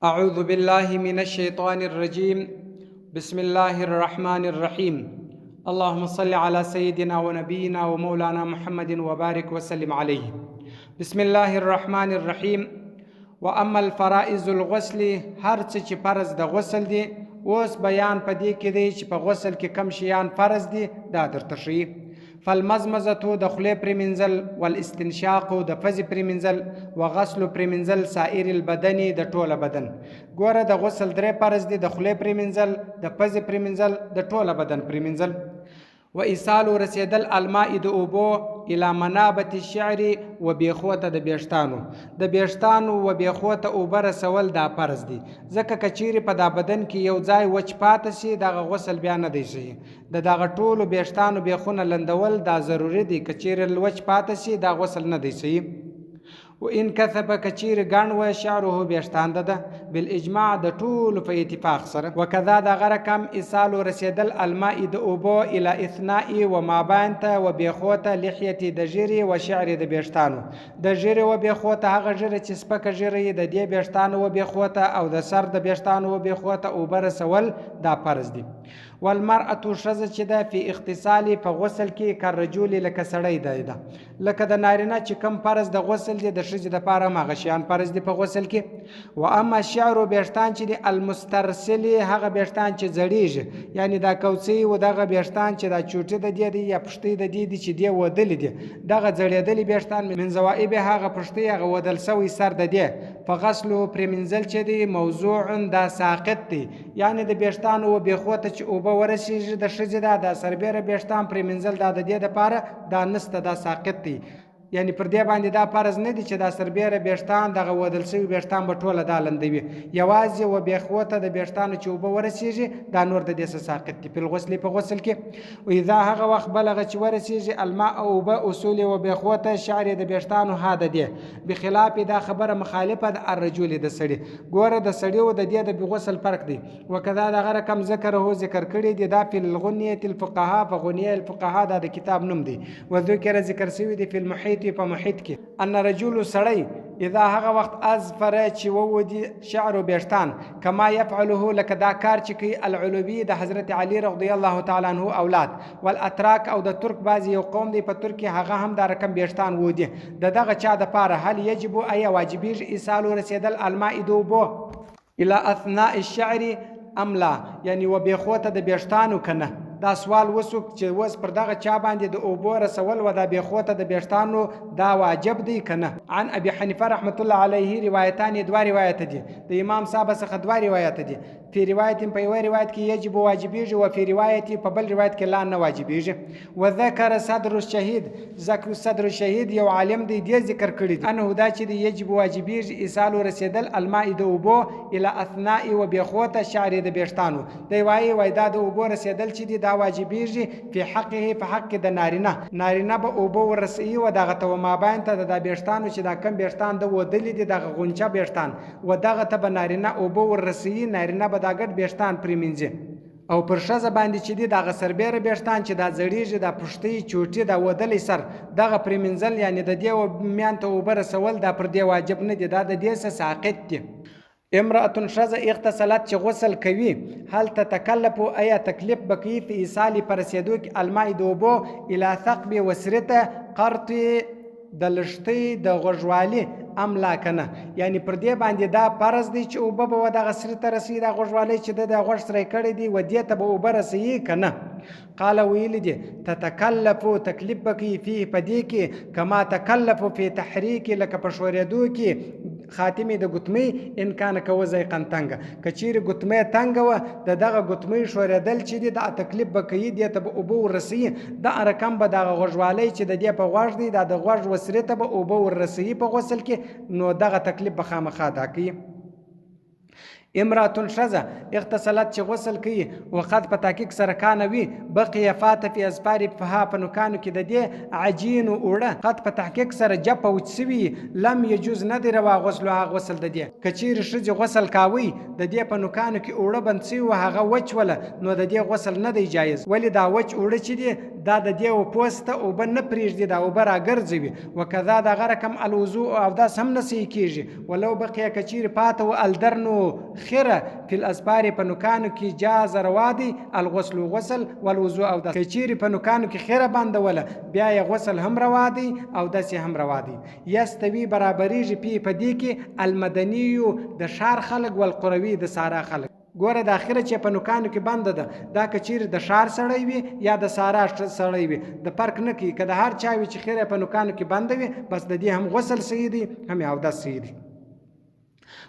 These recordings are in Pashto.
أعوذ بالله من الشيطان الرجيم. بسم الله الرحمن الرحيم. اللهم صل على سيدنا ونبينا ومولانا محمد وبارك وسلم عليه. بسم الله الرحمن الرحيم. واما الفرائض الغسل، هر څه چې فرض د غسل دي، اوس بیان په دې کې دی چې په غسل کې کم شیان فرض دي، دا درته ښیي. فالمزمزه د خولې پرېمنځل، والاستنشاق د پزې پرېمنځل، وغسل پرېمنځل سائر البدن د ټوله بدن. ګوره، د غسل درې فرض دي: د خولې پرېمنځل، د پزې پرېمنځل، د ټوله بدن پرېمنځل. و ایصال رسیدل الماء د اوبو الی منابت الشعر و بیخو ته د بیښتانو، د بیښتانو و بیخو ته اوبه رسول دا فرض دي، ځکه که چیرې په دا بدن کې یو ځای وچ پاته شي، دغه غسل بیا نه دی صحیح. د دغه ټولو بیښتانو بیخونه لندول دا ضروري دي، که چیرې وچ پاته شي، دا غسل نه دی صحیح. و ان کثب که چیرې ګڼ و شعره بیښتان ده، بالاجماع د ټولو په اتفاق سره. وکذا دغه رقم ایصال رسیدل الماء د اوبو الی اثناء و مابین ته و بیخو ته لحیتې د ږیرې و شعرې د بیښتانو، د ږیرې و بیخو ته، هغه ږیره چې سپکه ږیره یي، د دې بیښتانو و بیخو ته او د سر د بیښتانو و بیخو ته اوبه رسول دا فرض دي. والمرأة ښځه چې ده، فی اغتسال په غسل کې، کالرجل لکه سړی دی ده، لکه د نارینه چې کوم فرض د غسل دی، د ښځې دپاره هم هغه شیان فرض دي په غسل کې. و اما الشعر بیښتان چې دي، المسترسل هغه بیښتان چې ځړېږي، یعنی دا کوڅۍ و دغه بیښتان چې دا چوټي د دې دی یا پښتۍ د دې دي چې دې ودلې دي، دغه ځړېدلي بیښتان، من ذوائب هغه پښتۍ، هغه ودل سوی سر د دې، فغسله پرېمنځل چې دی، موضوع دا ساقط دی. یعنی د بیښتانو و بیخو ته چې اوبه ورسیږي د ښځې، دا د سربېره بیښتان پرېمنځل دا د دې دپاره دا نسته، دا ساقط دی. یعنی پر دې باندې دا فرض نه دي چې دا سربېره بیښتان، دغه ودل سوي بیښتان به ټوله دا لندوي، یوازې و بیخو ته د بیښتانو چې اوبه ورسیږي، دا نور د دې څه ساقط دي. فی الغسل په غسل کې، و اذا هغه وخت بلغه چې ورسیږي الماء اوبه اصول و بیخو ته شعر د بیښتانو ها د دې، بخلاف دا خبره مخالفه د الرجل د سړي. ګوره، د سړي او د دې د غسل فرق دی. وکذا دغه رقم ذکره ذکر کړی دی دا فی الغنیة الفقهاء، په غنیه الفقهاء، دا د کتاب نوم دی. وذکر ذکر سوی دی فی المحیط په محیط کې، ان رجل سړی اذا هغه وخت اظفر چې وودي شعر بیښتان، کما يفعله لکه دا کار چې کوي العلوي د حضرت علی رضی الله تعالی عنه اولاد، والاتراک او د ترک بعضې یو قوم دی په ترک کې، هغه هم دا رقم بیښتان ودي، د دغه چا دپاره هل یجب ایا واجبیږي ایصال رسېدل الماء د اوبو الی اثناء الشعر ام لا، یعنی و بیخو ته د بیښتانو که نه؟ دا سوال وسو چې اوس پر دغه چا باندې د اوبو رسول و دا بیخو ته د بیښتانو دا واجب دی که نه؟ عن ابي حنیفه رحمت الله علیه روایتان، دوه روایت دي، د امام صاحب څخه دوه روایت دي. فی روایت په یوه روایت کې یجب واجبیږي، و فی روایت په بل روایت کې لا نه واجبیږي. وذکر صدر الشهید، ذکر صدر الشهید یو عالم دی، دې ذکر کړی دی انه دا چې دی یجب واجبیږي ایصال رسیدل الماء د اوبو الی اثناء و بیخو ته شعر د بیښتانو. دی وایي وای دا د اوبو رسیدل چې دی دا واجبیږي فی حقه په حق کې د نارینه، نارینه به اوبه ورسوي و دغه ته و مابین ته د دا بیښتانو چې دا کم بیښتان د ودلي دي، دغه غنچه بیښتان و دغه ته به نارینه اوبه ورسوي، نارینه به دا ګډ بیښتان پرېمینځي. او پر ښځه باندې چې دي، دغه سربېره بیښتان چې دا ځړېږي، دا پښتۍ چوټي دا ودلی سر، دغه پرېمینځل یعنې د دې میان ته اوبه رسول دا پر دې واجب نه دي، دا د دې څه ساقط دي. امرأة ښځه اغتسلت چې غسل کوي، هل تتکلف ایا تکلیف به کوي فی ایصال په رسېدو کې الماء د اوبو الی ثقب وسرې ته قرط د لښتۍ د غوږوالي ام لا که نه؟ یعنی پر دې باندې دا فرض دی چې اوبه به ودغه سري ته رسوي، دا غوږوالی چې ده د غوږ سری کړی دی، و دې ته به اوبه رسوي که نه؟ قال ویلي دي تتکلفو تکلیف به کوي فیه په دې کې کما تکلفو فی تحریک لکه په ښورېدو کې خاتمې د ګوتمۍ ان کان که وضیقا تنګه، که چیرې ګوتمۍ تنګه وه، د دغه ګوتمۍ ښورېدل چې دي دا تکلیف به کوي، دې ته به اوبه ورسوي، دغه رقم به دغه غوږوالی چې د دې په غوږ دی، دا د غوږ وسرې ته به اوبه ورسوي په غسل کې، نو دغه تکلیف به خامخا ادا کوي. امراتون ښځه اغتسلت چې غسل کوي، وقد په تحقیق سره کانه وي بقي فاته فی اظفار فها په نوکانو کې د دې عجین اوړه، قد په تحقیق سره جپ وچ سوي، لم یجوز نه دی روا غسلها غسل د دې. که چیرې ښځې غسل کاوی، د دې په نوکانو کې اوړه بند سوي وه، هغه وچ وله، نو د دې غسل نه دی جایز. ولې؟ دا وچ اوړه چې دي دا د دې و پوست ته اوبه نه پرېږدي، دا اوبه راګرځوي. وکذا دغه رقم الوضوء اودس هم نه صحیح کېږي، ولو بقیه که چیرې پاته و الدرنو خیره فی الاظفار په نوکانو کې، جاز روا دی الغسل غسل والوضوء اودس. که چیرې په نوکانو کې خیره بندوله بیا یې غسل هم روا دی اودس یې هم روا دی. یستوي برابریږي فی په دې کې المدنیو د ښار خلک والقروي د سارا خلک. ګوره دا خیره چې په نوکانو کې بنده ده دا که چیرې د ښار سړی وي یا د سارا سړی وي د فرق نه کوي، که د هر چا وي چې خیره په نوکانو کې بنده وي بس د دې هم غسل صحیح دی هم یې اودس صحیح دی.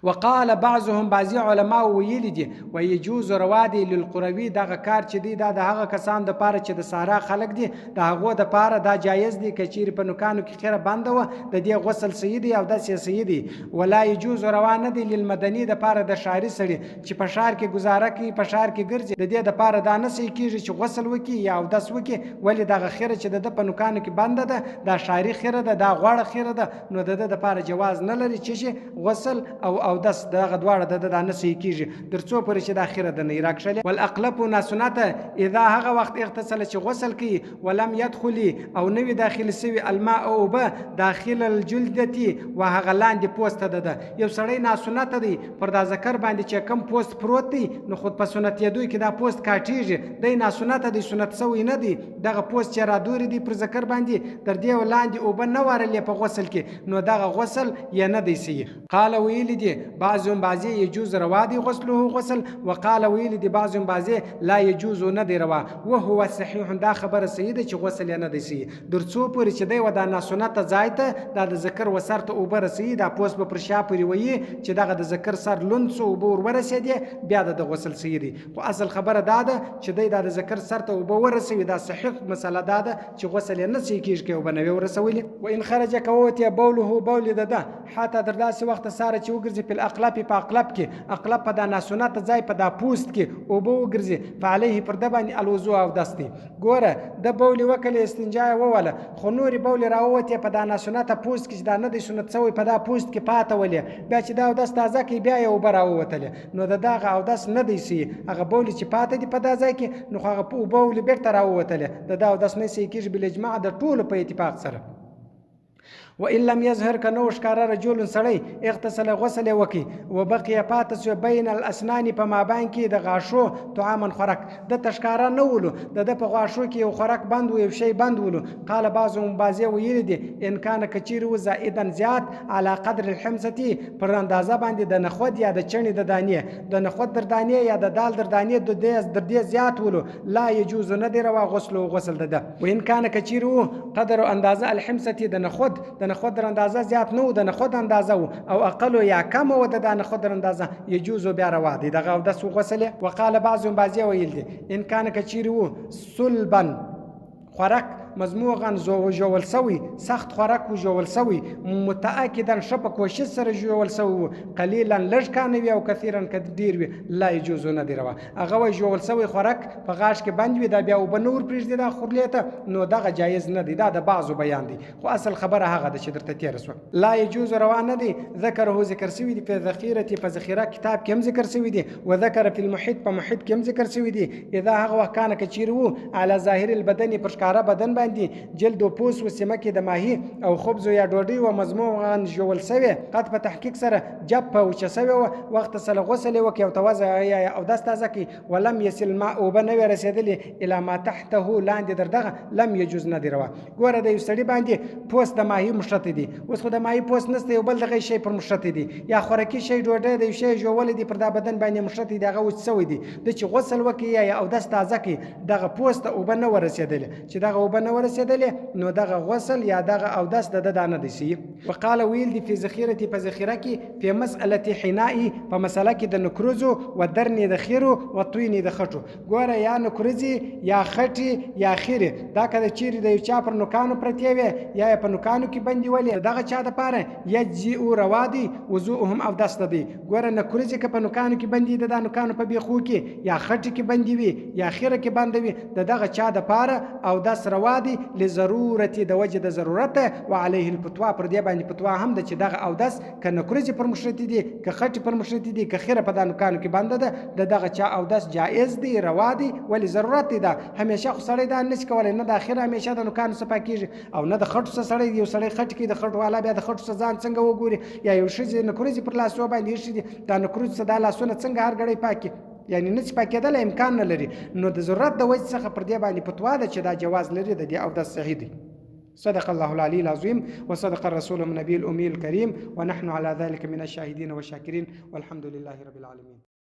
وقال بعضهم بعضی علماء ویلي دي ويجوز روا دی للقروي دغه کار چې دی دا د هغه کسان د پاره چې د سارا خلک دي د هغو د پاره دا جایز دی که چیرې په نوکانو کې خیره بنده وه د دې غسل صحیح دی او داسې صحیح دی. ولا يجوز روا نه دی للمدني د پاره د ښاري سړي چې په ښار کې ګزاره کوي په ښار کې ګرځي د دې د پاره دا نه صحیح کیږي چې غسل وکړي یا اودس وکړي، ولې دغه خیره چې د ده په نوکانو کې بنده ده دا ښاري خیره ده دا غوړه خیره ده نو د ده د پاره جواز نه لري چې شي غسل او اودس دغه دواړه د ده دا نه صحیح کیږي تر څو پورې چې دا خیره ده نه راکښلې. والاقلب ناسنته اذا هغه وخت اغتسل چې غسل کوي ولم يدخلي او نه وي داخل سوي الماء اوبه داخل الجلدتي و هغه لاندې پوست ته ده. یو سړی ناسنته دی پر دا ذکر باندې چې کم پوست پروت دی نو خود په سنتېدو کې دا پوست کاټیږي، دی ناسنته دی سنت سوی نه دی، دغه پوست چې رادوري دی پر ذکر باندې تر دې لاندې اوبه نه ورلې په غسل کې نو دغه غسل یې نه دی صحیح. قال ویلي دي بعضهم بعضې یجوز روا دی غسله غسل، وقال ویلي دي بعضهم بعضې لا یجوز نه دی روا، وهو صحیح دا خبره صحیح ده چې غسل یې نه دی صحیح در څو پورې چې دی و دا ناسنته ځای ته دا د ذکر و سر ته اوبه رسوي دا پوست به پر شا پورې ویي چې دغه د ذکر سر لوند سو اوبه ور ورسېدې بیا د غسل صحیح دی. خو اصل خبره دا ده چې دی دا د ذکر سر ته اوبه ورسوي دا صحیح مسله دا ده چې غسل یې نه صحیح کېږي که اوبه نه وي ورسولې. وان خرج که ووتې بوله بول د ده حتی تر داسې وخته ساره چې وګرځي په الاقلب په اقلب کې، اقلب په دا ناسنته ځای په دا پوست کې اوبه وګرځي، فعليه پر ده باندې الوضوء اودس دی. ګوره ده بولې وکړې استنجا یې ووله خو نورې بولې راووتې په دا ناسنته پوست کې چې دا نه دی سنت سوی په دا پوست کې پاته ولې، بیا چې دا اودس تازه کوي بیا یې اوبه راووتلې نو د دغه اودس نه دی صحیح، هغه بولې چې پاته دي په دا ځای کې نو خو هغه اوبه ولې بېرته راووتلې د دا اودس نه صحیح کېږي بالاجماع د ټولو په اتفاق سره. و ان لم يظهر که نو ښکاره رجل سړی اغتسل غسل یې وکړي وبقي پاته سو بین الاسنان په مابین کې د غاښو طعاما خوراک ده ته ښکاره نه ولو د ده په غاښو کې یو خوراک بند و یو شی بند ولو. قال بعضهم بعضې ویلي دي ان کان که چیرې و زائدا زیات علی قدر الحمصة پر اندازه باندې د نخود یا د چڼې د دانې د نخود در دانې یا د دال در دانې در دې زیات ولو لا یجوز نه دی روا غسل او غسل د ده. وان کان که چیرې و قدر او اندازه الحمصة د نخود د نخود در اندازه زیات نه و د نخود اندازه و او اقل یا کم و د نخود در اندازه یجوز بیا روا دی دغه اودس و غسل. وقال بعضهم بعضې ویل دي ان کان که چیرې و صلبا خوراک مزموغا ژوول سوی سخت خوراک و ژوول سوی متأکدا ښه په کوشش سره ژوول سوی و قلیلا لږ کانه وي او کثیرا که ډېر وي لا یجوز نه دی روا. هغه وایي ژوول سوی خوراک په غاښ کې بند وي دا بیا اوبه نه ورپرېږدي دا خورلې ته نو دغه جایز نه دی، دا د بعضو بیان دی خو اصل خبره هغه ده چې درته تېره سوه. لا یجوز روا نه دی ذکره ذکر سوي دي په ذخیرة په ذخیره کتاب کې هم ذکر سوي دي وذکر فی المحیط په محیط کې هم ذکر سوي دي اذا هغه وخت کان که چیرې وو علی ظاهر البدن پر ښکاره بدن باندې جلد و پوست و سیمه کې د ماهي او خبز یا ډوډۍ و مضموعا ژوول سوې قد په تحقیق سره جب په وچه سوې وه وخت سره غسل یې وکړي او توضع یا اودس تازه کړي ولم یصل ما اوبه نه وې رسېدلې الی ما تحته لاندې در دغه لم یجوز نه دی روا. ګوره د یو سړي باندې پوست د ماهي مښتی دی، اوس خو د ماهي پوست نشته یو بل دغه شی پر مښتی دی یا خوراکي شی ډوډۍ د یو شی ژوولی دی پر دا بدن باندې مښتی دی هغه وچ سوی دی د چې غسل وکړي یا اودس تازه کړي دغه پوست ته اوبه نه ورسېدلې چې دغه اوبه نه ورسېدلې نو دغه غسل یا دغه اودس د ده دا نه دی صحیح. وقال ویل دي فی ذخیرة په ذخیره کې فی مسألة حناء په مسله کې د نکرزو و درنې د خیرو و طینې د خټو. ګوره یا نکرزې یا خټې یا خیرې دا که د چیرې د یو چا پر نوکانو پرتې وې یا یې په نوکانو کې بندې ولې دغه چا دپاره یجزئ روا دی وضوءهم اودس ته دی. ګوره نکرزې که په نوکانو کې بندې د دا نوکانو په بیخو کې یا خټې کې بندې وي یا خیره کې بنده وي د دغه چا دپاره اودس روا دی، لضرورت د وجې د ضرورت، وعليه الفتوا پر دې باندې فتوا هم ده چې دغه اودس که نکریزې پر مشرتي دي، که خټې پر مشرتي دي، که خیره په دا نوکانو کې بنده ده، د دغه چا اودس جائز دی، روا دی. ولې؟ ضرورت دی. دا همیشه خو سړی دا نشي کولی، نه دا خیره همیشه د نوکانو څخه پاکېږي او نه د خټو څخه. سړی یو سړی خټې کوي، د خټو والا بیا د خټو څخه ځان څنګه وګوري؟ یا یو ښځې نکریزې پر لاسو باندې ایښي دي، دا نکریزو څخه دا لاسونه څنګه هر ګړی پاکي؟ یعنی نه چې پاکېدل امکان نه لري. نو د ضرورت د وجې څخه پر دې باندې فتوا ده چې دا جواز لري، د دې اودس صحیح دی. صدق الله العلي العظيم وصدق الرسول النبي الأمي الكريم، ونحن على ذلك من الشاهدين والشاكرين، والحمد لله رب العالمين.